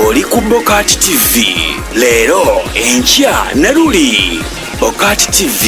Oli ku Bokati TV leero, enkya ne luli. Bokati TV.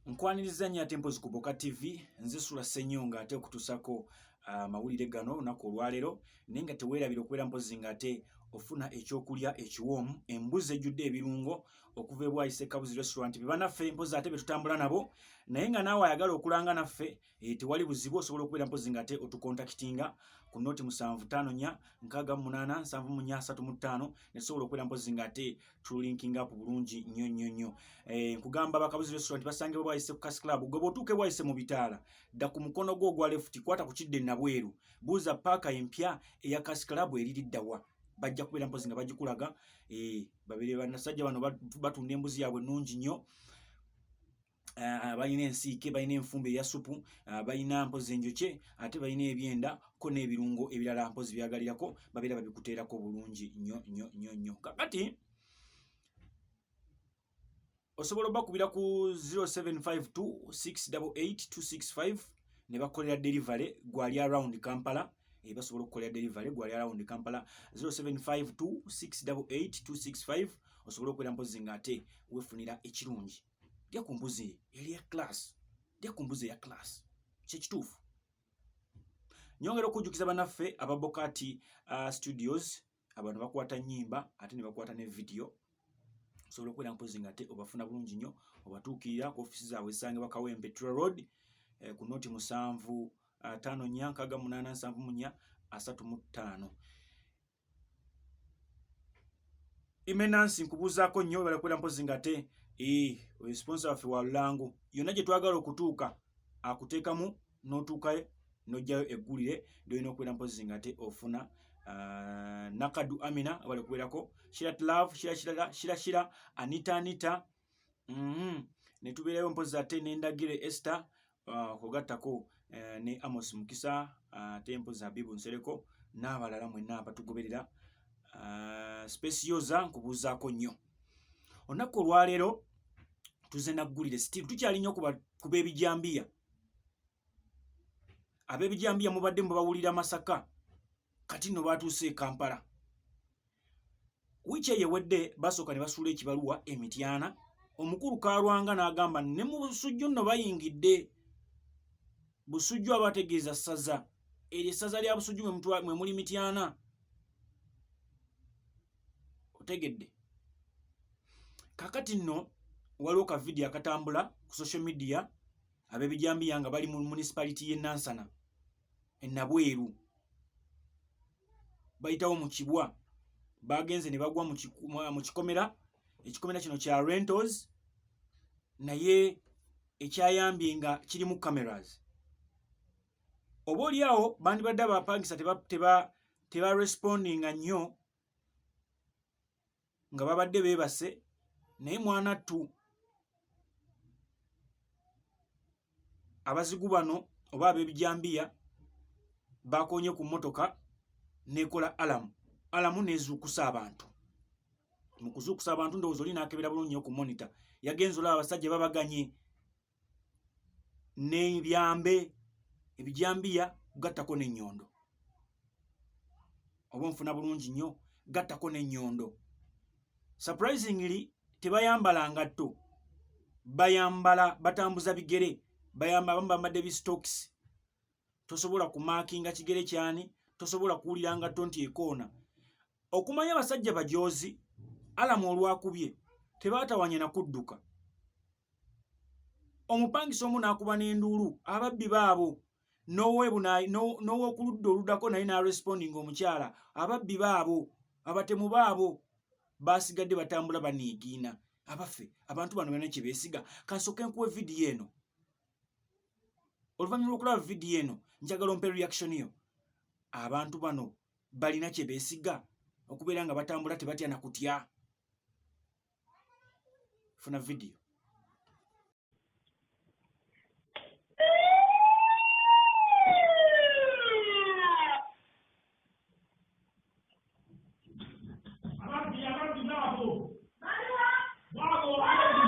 Nkwaniriza nnyo ate mpozi ku Boka TV. Nze Sula Ssenyonga ate okutusako amawulire gano olunaku olwaleero, naye nga teweerabira okubeera mpozi nga ate ofuna ekyokulya ekiwoomu, embuzi ejjudde ebirungo okuva ebwayise Kabuzi Restaurant. Be banaffe mpozi ate be tutambula nabo, naye nga naawe ayagala okulanga naffe, tewali buzibu, osobola okubeera mpozi nga ate otukontakitinga ku noti 754 68 74 35, netusobola okubeera mpozi nga ate tulinkinga up bulungi nnyo nnyo nnyo. Nkugamba Bakabuzi Restaurant basangibwa Bwayise ku Cas Club. Gwe bw'otuuka Bwayise mu bitaala, dda ku mukono gwo ogwa left, kwata ku kidde Nabweru, buuza paaka empya eya Cas Club eririddawa, bajja kubeera mpozi nga bagikulaga. Babiri bannasajja bano batunda embuzi yaabwe ennungi nnyo. Balina ensiike, balina enfumba eya supu, balina mpozi enjokye, ate balina ebyenda ko n'ebirungo ebirala mpozi byagalirako, babeera babikuteerako bulungi nnyo nnyo nnyo nnyo. Kakati osobola obakubira ku 0752688265 ne bakolera delivery gwali around Kampala. Basobola okukolera delivery gwali around Kampala, 0752688265, osobola okubeera mpozi nga ate wefunira ekirungi. Lya ku mbuzi eri ya class, lya ku mbuzi eya class, kyekituufu. Nyongera okujjukiza bannaffe aba Bokati Studios, abantu bakwata nnyimba ate ne bakwata ne vidiyo. Osobola okubeera mpozi nga ate obafuna bulungi nnyo, obatuukirira ku ofisi zaabwe ezisangibwa Kawempe Trail Road, ku noti 7 5 4 6 8 7 4 35. Imenansi, nkubuuzaako nnyo, bala kubeera mpozi nga ate oyo sponsor waffe wa lulango yonna gye twagala okutuuka, akuteekamu n'otuukayo n'ojjayo eggulire lyolina okubeera mpozi nga ate ofuna. Nakadu Amina abale kubeerako, Shirat Love, Shira Shira Shira Shira, Anita Anita, ne tubeerayo mpozi ate n'Endagire Esther, kugattako ne Amos Mukisa, ate mpozi Habibu Nsereko n'abalala mwenna abatugoberera. Space Yoza, nkubuuzaako nnyo. Olunaku olwaleero tuze naggulire, still tukyali nnyo ku b'ebijambiya. Ab'ebijambiya mubadde mubawulira Masaka, kati nno batuuse e Kampala. Wiiki eyo ewedde basooka ne basuula ekibaluwa e Mityana, omukulu Kalwanga n'agamba ne mu Busujju nno bayingidde. Busujju abategeeza ssaza eryo, essaza lya Busujju mwe muli Mityana, otegedde? Kakati nno waliwo ka vidiyo akatambula ku social media, ab'ebijambiya nga bali mu municipality y'e Nansana enabweru, bayitawo mu kibwa, bagenze ne bagwa mu kikomera. Ekikomera kino kya rentals, naye ekyayambye nga kirimu cameras. Oba oli awo bandibadde abapangisa teba respondinga nnyo nga babadde beebase, naye mwana ttu abazigu bano oba ab'ebijambiya bakonye ku mmotoka nekola alamu, alamu nezuukusa abantu. Mu kuzuukusa abantu, ndowooza oli n'akebera bulungi nnyo ku monitor, yagenza olaba abasajja babaganye n'ebyambe, ebijambiya, gattako n'ennyondo. Oba onfuna bulungi nnyo? Gattako n'ennyondo. Surprisingly, tebayambala ngatto, bayambala, batambuza bigere, bayamba, abamu bambadde bistocks, tosobola kumarkinga kigere kyani, tosobola kuwulira ngatto nti ekoona. Okumanya abasajja bajoozi, alamu olwakubye tebaatawanya na kudduka. Omupangisa omu n'akuba n'enduulu, ababbi baabo, n'ow'okuludda oluddako naye n'arespondinga omukyala, ababbi baabo, abatemu baabo. Basigadde batambula baniigiina. Abaffe, abantu bano balina kye beesiga? Kansooke nkuwe vidiyo eno. Oluvannyuma lw'okulaba vidiyo eno, njagala ompe reaction yo. Abantu bano balina kye beesiga okubeera nga batambula tebatya na kutya? Funa vidiyo. Ababbi baabo. Baabo ababbi.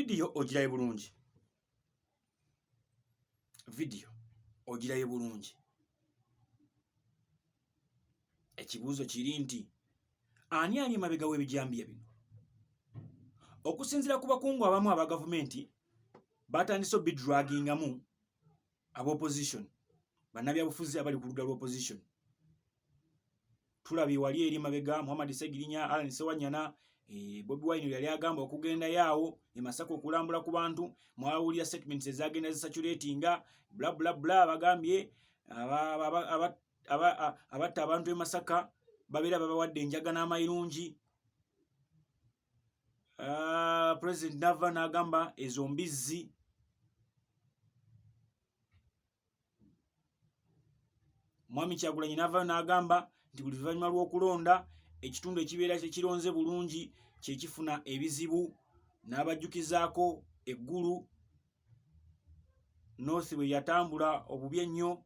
Vidiyo ogiraye bulungi, vidiyo ogiraye bulungi. Ekibuuzo kiri nti ani ali emabega w'ebijambiya bino? Okusinziira ku bakungu abamu aba gavumenti, batandise obidragingamu aba opposition, bannabyabufuzi abali ku ludda lwa opposition. Tulabye wali eri mabega Muhammad Segirinya, Allan Sewanyana, Bobi Wine yali agamba okugendayo awo e Masaka okulambula ku bantu, mwawulira statements ezagenda zisaturatinga bla bla bla, bagambye abatta abantu e Masaka babeera babawadde enjaga n'amayirungi. President nava n'agamba ezo mbizzi. Mwami Kyagulanyi n'avaayo n'agamba nti buli luvannyuma lw'okulonda ekitundu ekibeera tekironze bulungi kye kifuna ebizibu, n'abajjukizaako eggulu North bwe yatambula obubi ennyo,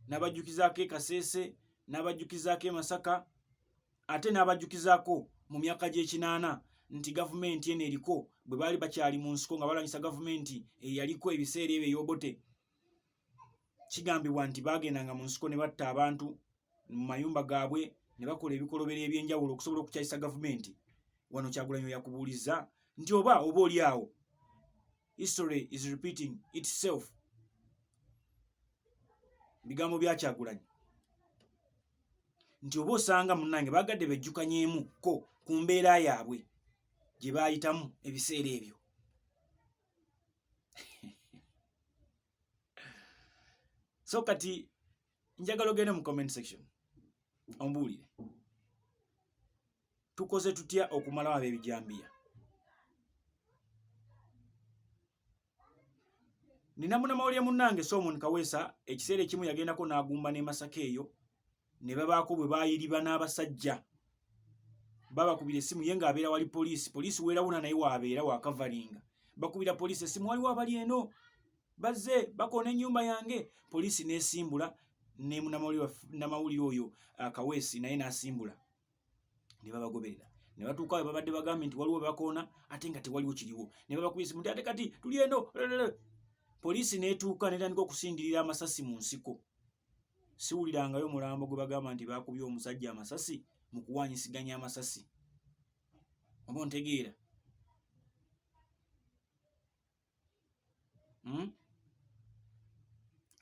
n'abajjukizaako e Kasese, n'abajjukizaako e Masaka, ate n'abajjukizaako mu myaka gy'ekinaana nti gavumenti eno eriko bwe baali bakyali mu nsiko nga balwanyisa gavumenti eyaliko ebiseera ebyo ey'Obote. Kigambibwa nti baagendanga mu nsiko ne batta abantu mu mayumba gaabwe ne bakola ebikolobero eby'enjawulo okusobola okukyayisa gavumenti. Wano Kyagulanyi yakubuulizza nti oba oli awo history is repeating itself. Bigambo bya Kyagulanyi nti oba osanga munnange baagadde bejjukanyeemu ko ku mbeera yaabwe gye baayitamu ebiseera ebyo. So kati njagala ogende mu comment section ombuulire tukoze tutya okumalawo ab'ebijambiya. Nina munamawulire munnange Solomon Kaweesa ekiseera ekimu yagendako n'agumba n'e Masaka eyo ne babaako bwe baayiriba n'abasajja babakubira essimu ye ng'abeera wali poliisi, poliisi weerawuna naye waabeera wakavalinga, bakubira poliisi essimu, waliwo abali eno bazze bakoona ennyumba yange. Poliisi n'esimbula ne munamawulire oyo Kaweesi naye n'asimbula ne babagoberera ne batuuka we babadde bagambye nti waliwo bakoona ate nga tewaliwo kiriwo, ne babakubira essimu nti ate kati tuli eno. Poliisi n'etuuka n'etandika okusindirira amasasi mu nsiko. Siwulirangayo mulambo gwe bagamba nti baakubye omusajja amasasi mu kuwaanyisiganya amasasi, oba ontegeera?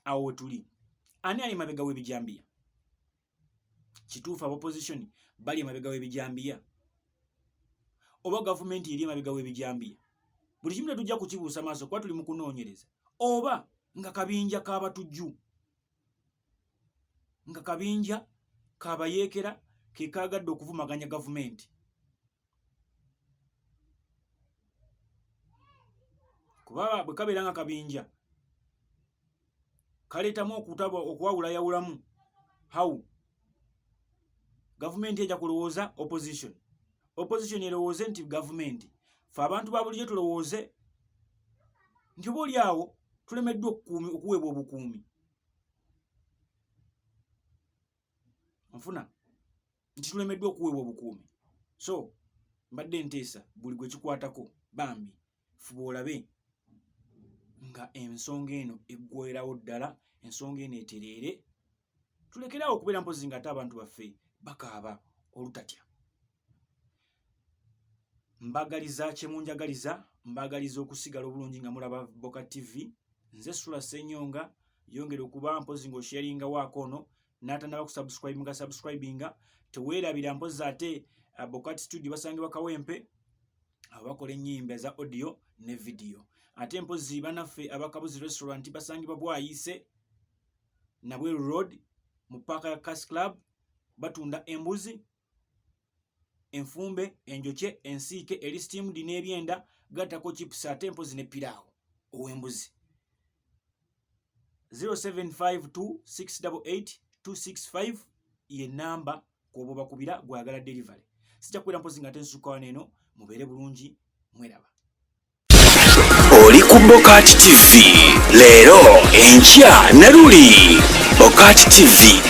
Awo wetuli. Ani ali mabega w'ebijambiya? Kituufu aba opposition bali emabega w'ebijambiya oba gavumenti eri emabega w'ebijambiya? Buli kimu tetujja kukibuusa maaso kuba tuli mu kunoonyereza, oba nga kabinja k'abatujju, nga kabinja kabayeekera ke kaagadde okuvumaganya gavumenti. Kuba bwe kabeera nga kabinja kaleetamu okutaba okwawulayawulamu, how gavumenti ejja kulowooza opposition, opposition erowooze nti gavumenti, fe abantu ba bulijjo tulowooze nti oba oli awo tulemeddwa okuweebwa obukuumi. Nfuna nti tulemeddwa okuweebwa obukuumi. So mbadde nteesa buli gwe kikwatako, bambi fuba olabe nga ensonga eno eggwerawo ddala, ensonga eno etereere, tulekerawo okubeera mpozi nga ate abantu baffe bakaaba olutatya. Mbagaliza kyemunjagaliza, mbagaliza okusigala obulungi nga mulaba Boka TV. Nze Sula Ssenyonga, yongera okuba mpozi ng'osharinga waako ono n'atanaba kusubscribinga, subscribinga, teweerabira mpozi ate Bokat Studio basangibwa Kawempe, abakola ennyimba eza audio ne video. Ate mpozi banaffe abakabuzi restaurant basangibwa Bwayiise Nabweru Road mu paaka ya Cas Club, batunda embuzi enfumbe, enjokye, ensiike, eri steamed n'ebyenda, gattako chips ate mpozi ne piraawo ow'embuzi. 0752688265 ye namba kwoba obakubira gwayagala delivery. Sijja kubeera mpozi nga ate nsuka wano eno, mubeere bulungi, mweraba. Oli ku Bokat TV leero, enkya ne luli. Bokat TV.